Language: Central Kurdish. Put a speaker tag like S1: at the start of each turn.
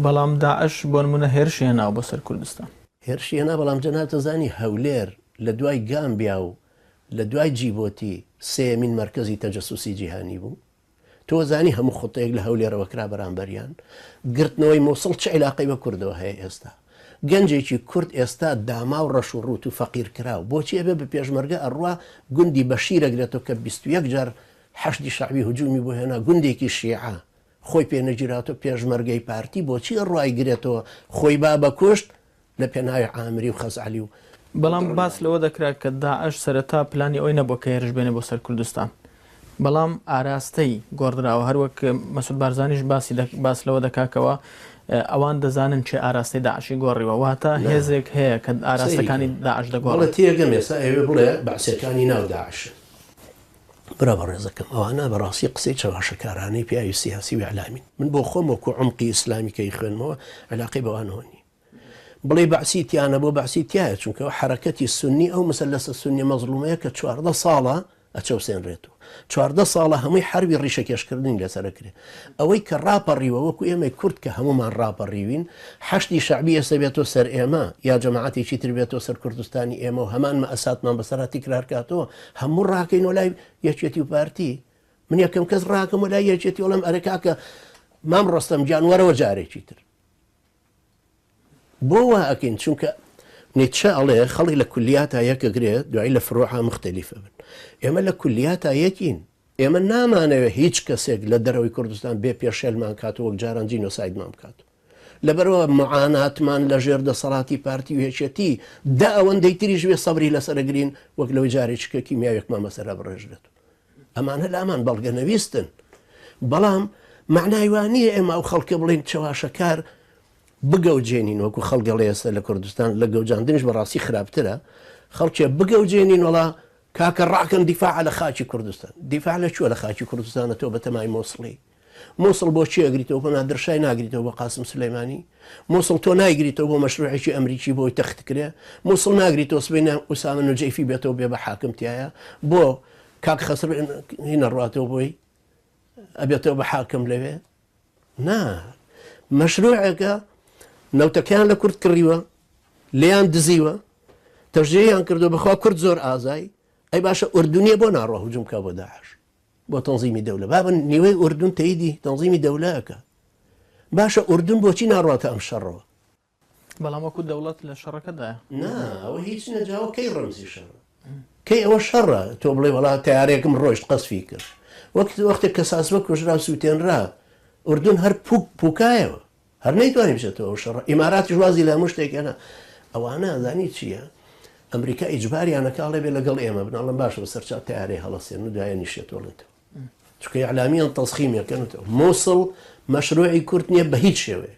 S1: بەڵام داعش بۆ نمونە هێرشی هێناوە بۆ سەر کوردستان.
S2: هێرشی هێنا بەڵام جەنابت ئەزانی هەولێر لە دوای گامبیا و لە دوای جیبۆتی سێیەمین مەرکەزی تەجەسوسی جیهانی بوو. تۆ زانی هەموو خوتەیەک لە هەولێرەوە کرا بەرامبەریان. گرتنەوەی موسڵ چ عیلاقەی بە کوردەوە هەیە ئێستا؟ گەنجێکی کورد ئێستا داماو ڕەش و ڕووت و فەقیر کراو بۆچی ئەبێ بە پێشمەرگە ئەڕوا گوندی بەشیر ئەگرێتەوە کە 21 جار حەشدی شەعبی هجومی بۆ هێنا گوندێکی شیعە خۆی پێ نەگیراتۆ پێشمەرگەی پارتی بۆچی ئەڕوا ئەیگرێتەوە خۆی با بە کوشت لە پێناوی عامری و خەزعەلی و
S1: بەڵام باس لەوە دەکرا کە داعش سەرەتا پلانی ئەوەی نەبووە کە هێرش بێنێ بۆ سەر کوردستان بەڵام ئاراستەی گۆڕدراوە هەروەک مەسعود بارزانیش باسی باس لەوە دەکا کەوا ئەوان دەزانن کێ ئاراستەی داعشی گۆڕیوە واتە هێزێک هەیە کە ئاراستەکانی داعش دەگۆڕێت.
S2: بەڵێ تێگەم ئێستا ئەیەوێ بڵێ بەعسیەکانی ناو داعشن. برا بەڕێزەکەم ئەوانە بەڕاستی قسەی چەواشەکارانەی پیاوی سیاسی و ئیعلامین. من بۆ خۆم وەکو عومقی ئیسلامی کە ئەیخوێنمەوە عیلاقەی بەوانەوە نیە. بڵێی بەعسی تیا نەبووە بەعسی تیایە چونکە ئەو حەرەکەتی سوننی ئەو مسەلەسە سوننیە مەزڵومەیە کە 14 ساڵە ئەچەوسێنرێتەوە 14 ساڵە هەمووی حەربی ڕیشەکێشکردنی لەسەر ئەکرێ ئەوەی کە ڕاپەڕیوە وەکو ئێمەی کورد کە هەموومان ڕاپەڕیوین حەشدی شەعبی ئێستا بێتەوە سەر ئێمە یا جەماعەتێکی تر بێتەوە سەر کوردستانی ئێمە و هەمان مەئەساتمان بەسەرا تیکرار کاتەوە هەموو ڕاکەینەوە لای یەکێتی و پارتی من یەکەم کەس ڕاکەمەوە لای یەکێتی وەڵام ئەرێ کاکە مام ڕۆستەم گیان وەرەوە جارێکی تر بۆ وا ئەکەین؟ چونکە نیتشە ئەڵێ خەڵک لە کولیاتا یەکەگرێ دوایی لە فروعا موختەلیف ئەبن. ئێمە لە کولیاتا یەکین. ئێمە نامانەوێ هیچ کەسێک لە دەرەوەی کوردستان بێ پێشێلمان کات و وەک جاران جینۆسایدمان بکات. لەبەرئەوە معاناتمان لە ژێر دەسەڵاتی پارتی و یەکێتی دە ئەوەندەی تریش بێ سەبری لەسەر ئەگرین وەک لەوەی جارێکی کە کیمیاوێکمان بەسەرا بڕێژرێت. ئەمانە لامان بەڵگەنەویستن. بەڵام مەعنای وا نییە ئێمە ئەو خەڵکە بڵێین چەواشەکار بگەوجێنین وەکو خەڵک ئەڵێ ئێستا لە کوردستان لە گەوجاندنیش بەڕاستی خراپترە خەڵکێ بگەوجێنین وەڵا کاکە ڕاکەن دیفاع لە خاکی کوردستان دیفاع لە کوێ لە خاکی کوردستانە تۆ بەتەمای مۆسڵی موسڵ بۆ کێ ئەگریتەوە بۆ نادرشای ناگریتەوە بۆ قاسم سولەیمانی موسڵ تۆ نایگریتەوە بۆ مەشروعێکی ئەمریکی بۆی تەخت کرێ موسڵ ناگریتەوە سبەینە ئوسامە نوجەیفی بێتەوە بێ بە حاکم تایە بۆ کاک خەسرو هی نەڕواتەوە بۆی ئەبێتەوە بە حاکم لەوێ نا مەشروعێکە نەوتەکەیان لە کورد کڕیوە لێیان دزیوە تەژێیان کردو بەخوا کورد زۆر ئازای ئەی باشە ئوردونیە بۆ ناڕۆ هجوم کا بۆ داعش بۆ تەنزیمی دەولە بابە نیوەی ئوردون تەیدی تەنزیمی دەولە ئەکا باشە ئوردون بۆچی ناڕواتە ئەم شەڕەوە؟
S1: بەڵام وەکو دەوڵەت لە شەڕەکەدایە.
S2: نا ئەوە هیچ نیە جا ئەوە کەی ڕەمزی شەڕە کەی ئەوە شەڕە تۆ بڵێ وەڵا تەیارەیەکم ڕۆیشت قەسفی کرد وەک وەختێک کە ساسمە کوژرا و سووتێنرا ئوردون هەر پوک پوکایەوە هەر نەیتوانی بچێتەوە ئەو شەڕە ئیماراتیش وازی لە هەموو شتێک هێنا ئەوانە ئەزانی چییە ئەمریکا ئیجباریانە کاڵێ بێ لەگەڵ ئێمە بن ئەڵێن باشە بەسەر چاو تەیارەی هەڵەسێن و دوایە نیشێتۆڵێتەوە چونکە ئیعلامیان تەزخیمیەکەن مووسڵ مەشروعی کورد نییە بە هیچ شێوەیەک.